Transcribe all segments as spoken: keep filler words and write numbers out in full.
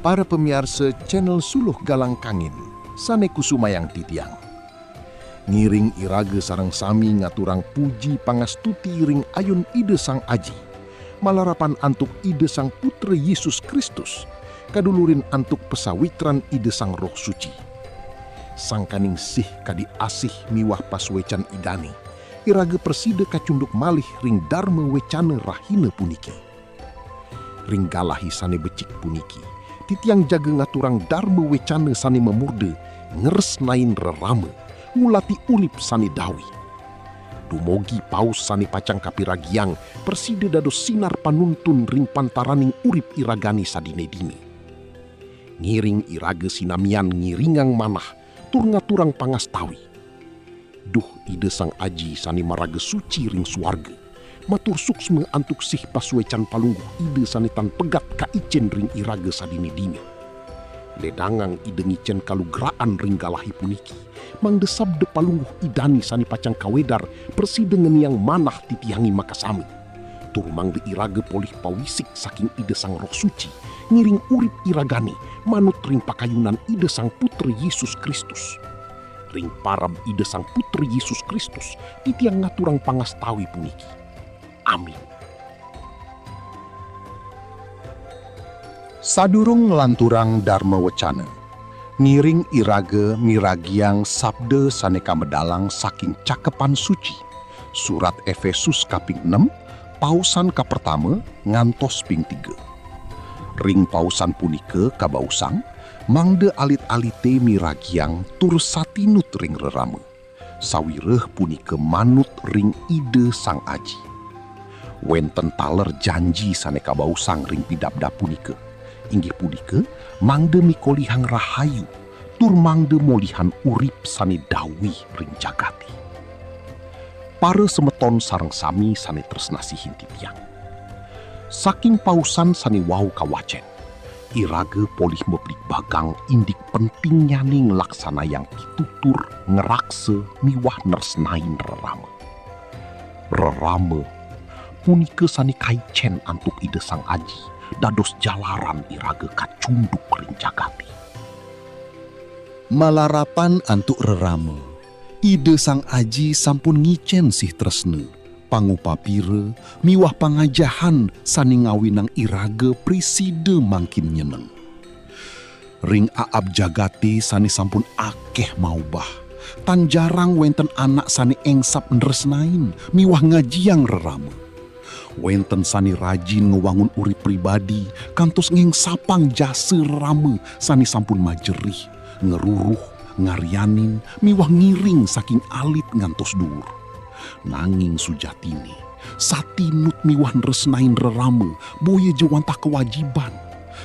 Para pamiarsa channel Suluh Galang Kangin, sane kusumayang titiang. Ngiring iraga sareng sami ngaturang puji pangastuti ring ayun Ida Sang Aji, malarapan antuk Ida Sang Putra Yesus Kristus, kadulurin antuk pasawitran Ida Sang Roh Suci. Sangkaning sih kadi asih miwah pasuecan Idane, iraga prasida kacunduk malih ring darma wecana rahina puniki. Ring galahe sane becik puniki, titiang jaga ngaturang darma wecana sane mamurda ngresnain rerama, ngulati urip sane dawi. Dumogi paus sane pacang kapiragiang prasida dados sinar panuntun ring pantaraning urip iragane sadine-dine. Ngiring iraga sinamian ngiringang manah tur ngaturang pangastawi. Duh Ida Sang Aji sane maraga suci ring suarga, matur suksma antuk sih pasuecan Palungguh Ida sane tan pegat kaicen ring iraga sadine-dine. Ledangang Ida ngicen kalugraan ring galahe puniki, mangda sabda Palungguh Idane sane pacang kawedar prasida ngeniang manah titiange makasami. Tur mangda iraga polih pawisik saking Ida Sang Roh Suci, ngiring urip iragane manut ring pakayunan Ida Sang Putra Yesus Kristus. Ring parab Ida Sang Putra Yesus Kristus, titiang ngaturang pangastawi puniki. Amin. Sadurung nglanturang darma wecana, ngiring iraga miragiang sabda sane kamedalang saking Cakepan Suci, surat Efesus kaping enem, pausan kapertama ngantos ping tiga. Ring pausan punika kabausang, mangda alit-alite miragiang tur satinut ring rerama. Sawireh punika manut ring Ida Sang Aji. Wenten taler janji sane kabausang ring pidabdab punika, inggih punika, mangda mikolihang rahayu, tur mangda molihan urip sane dawi ring jagate. Para semeton sareng sami sane tresnasihin titiang. Saking pausan sane wau kawacen, iraga polih mabligbagang indik pentingnyane nglaksanayang pitutur ngraksa miwah nresnain rerama. Rerama punika sane kaicen antuk Ida Sang Aji, dados jalaran iraga kacunduk ring jagate. Malarapan antuk rerama, Ida Sang Aji sampun ngicen sih tresna, pangupapira, miwah pangajahan sane ngawinang iraga prasida mangkin nyeneng. Ring aab jagate sane sampun akeh maubah, tan jarang wenten anak sane engsap nresnain miwah ngajiang rerama. Wenten sane rajin ngwangun urip pribadi, kantos ngengsapang jasa rerama sane sampun majerih, ngruruh, ngaryanin, miwah ngiring saking alit ngantos duur. Nanging sujatine, satinut miwah nresnain rerama, boya ja wantah kawajiban.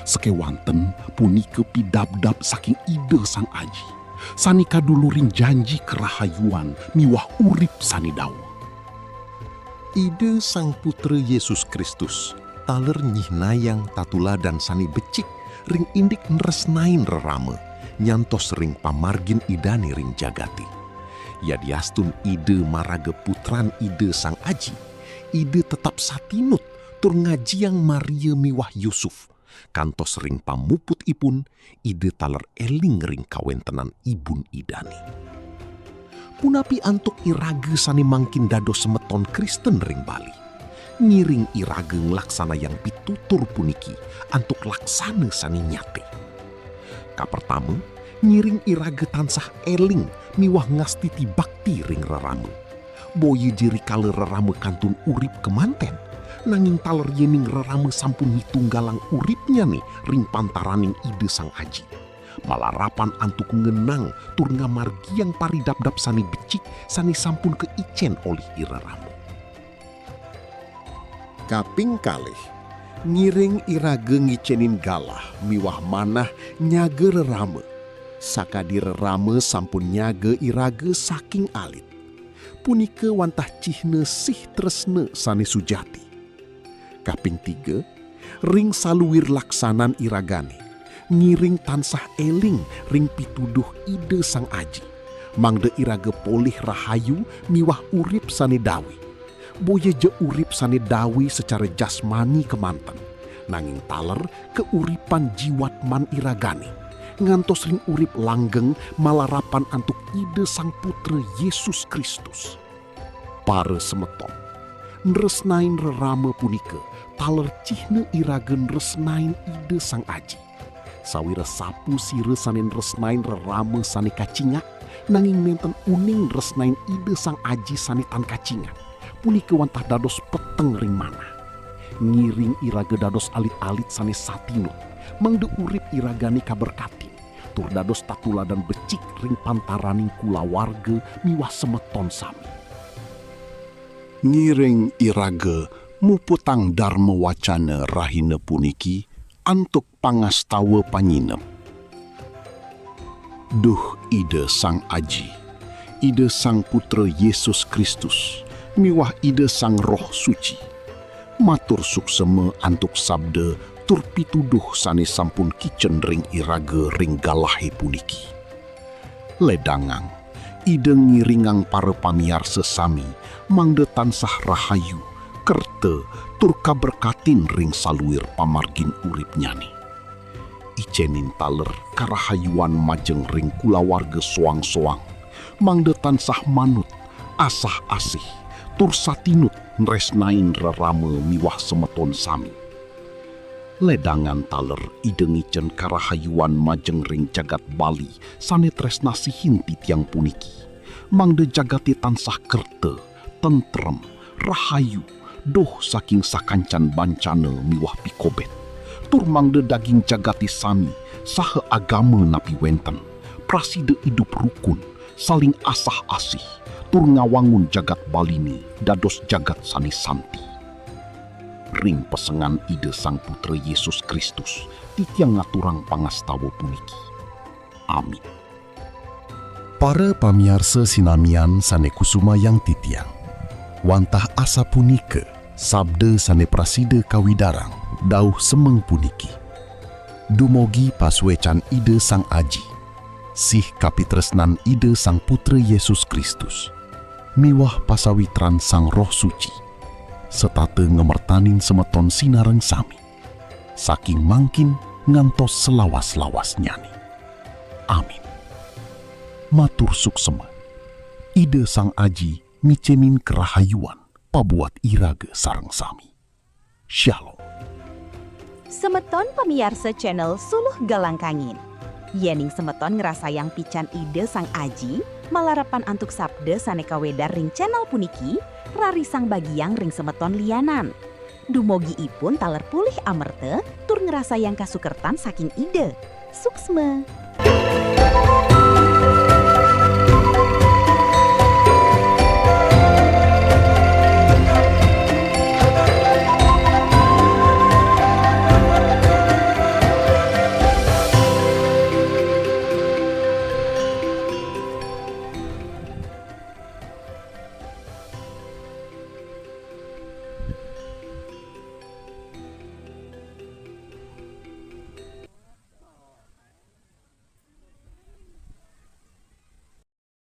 Sakewanten punika pidabdab saking Ida Sang Aji, sane kadulurin janji karahayuan miwah urip sane dawa. Ida Sang Putra Yesus Kristus taler nyihnayang tatuladan sane becik ring indik nresnain rerama, nyantos ring pamargin Idane ring jagate. Yadiastun Ida maraga Putran Ida Sang Aji, Ida tetap satinut tur ngajiang Maria miwah Yusuf, kantos ring pamuputipun Ida taler eling ring kawentenan ibun Idane. Punapi antuk iraga sane mangkin dados semeton Kristen ring Bali? Ngiring iraga nglaksanayang pitutur puniki antuk laksana sane nyate. Kapertama, ngiring iraga tansah eling miwah ngastiti bakti ring rerama. Boya ja rikala rerama kantun urip kemanten, nanging taler yening rerama sampun mitunggalang uripnyane ring pantaraning Ida Sang Aji, malarapan antuk ngenang tur ngamargiang paridabdab sane becik sane sampun kaicen olih irerama. Kaping kalih, ngiring iraga ngicenin galah miwah manah nyaga rerama, sakadi rerama sampun nyaga iraga saking alit. Punika wantah cihna sih tresna sane sujati. Kaping tiga, ring saluir laksanan iragane, ngiring tansah eling ring pituduh Ida Sang Aji, mangda iraga polih rahayu miwah urip sane dawi. Boya ja urip sane dawi sacara jasmani kemanten, Nanging taler keuripan jiwat man iragane, ngantos ring urip langgeng malarapan antuk Ida Sang Putra Yesus Kristus. Para semeton, nresnain rerama punika taler cihna iraga nresnain Ida Sang Aji. Sawira sapasira sane nresnain rerama sane kacingak, nanging nenten uning nresnain Ida Sang Aji sane tan kacingak, punika wantah dados peteng ring manah. Ngiring iraga dados alit-alit sane satinut, mangda urip iragane kaberkatin, tur dados tatuladan becik ring pantaraning kulawarga miwah semeton sami. Ngiring iraga muputang darma wacana rahina puniki antuk pangastawa panyinep. Duh Ida Sang Aji, Ida Sang Putra Yesus Kristus, miwah Ida Sang Roh Suci, matur suksema antuk sabda tur pituduh sane sampun kicen ring iraga ring galahe puniki. Ledangang, Ida ngiringang para pamiarsa sami mangda tansah rahayu, kerta, tur kaberkatin ring saluir pamargin uripnyane. Icenin taler karahayuan majeng ring kulawarga soang-soang, mangda tansah manut, asah-asih, tur satinut nresnain rerama miwah semeton sami. Ledangan taler Ida ngicen karahayuan majeng ring jagat Bali sane tresnasihin titiang puniki, mangda jagate tansah kerta, tentrem, rahayu, doh saking sakancan bancana miwah pikobet. Tur mangda daging jagate sami saha agama napi wenten, prasida idup rukun, saling asah-asih, tur ngawangun jagat Baline dados jagat sane santi. Ring pesengan Ida Sang Putra Yesus Kristus, titiang ngaturang pangastawa puniki. Amin. Para pamiarsa sinamian sane kusumayang titiang, wantah asapunika sabda sane prasida kawidarang dauh semeng puniki. Dumugi pasuecan Ida Sang Aji, sih kapitresnan Ida Sang Putra Yesus Kristus, miwah pasawitran Sang Roh Suci, setata ngamertanin semeton sinareng sami, saking mangkin ngantos selawas-lawasnyane. Amin. Matur suksema. Ida Sang Aji micenin karahayuan pabuat iraga sareng sami. Shalom. Semeton pamiarsa channel Suluh Galang Kangin. Yening semeton ngrasayang pican Ida Sang Aji, malarapan antuk sabda sane kawedar ring channel puniki, rarisang bagiang ring semeton lianan. Dumugi ipun taler pulih amerta tur ngrasayang kasukertan saking Ida. Suksma.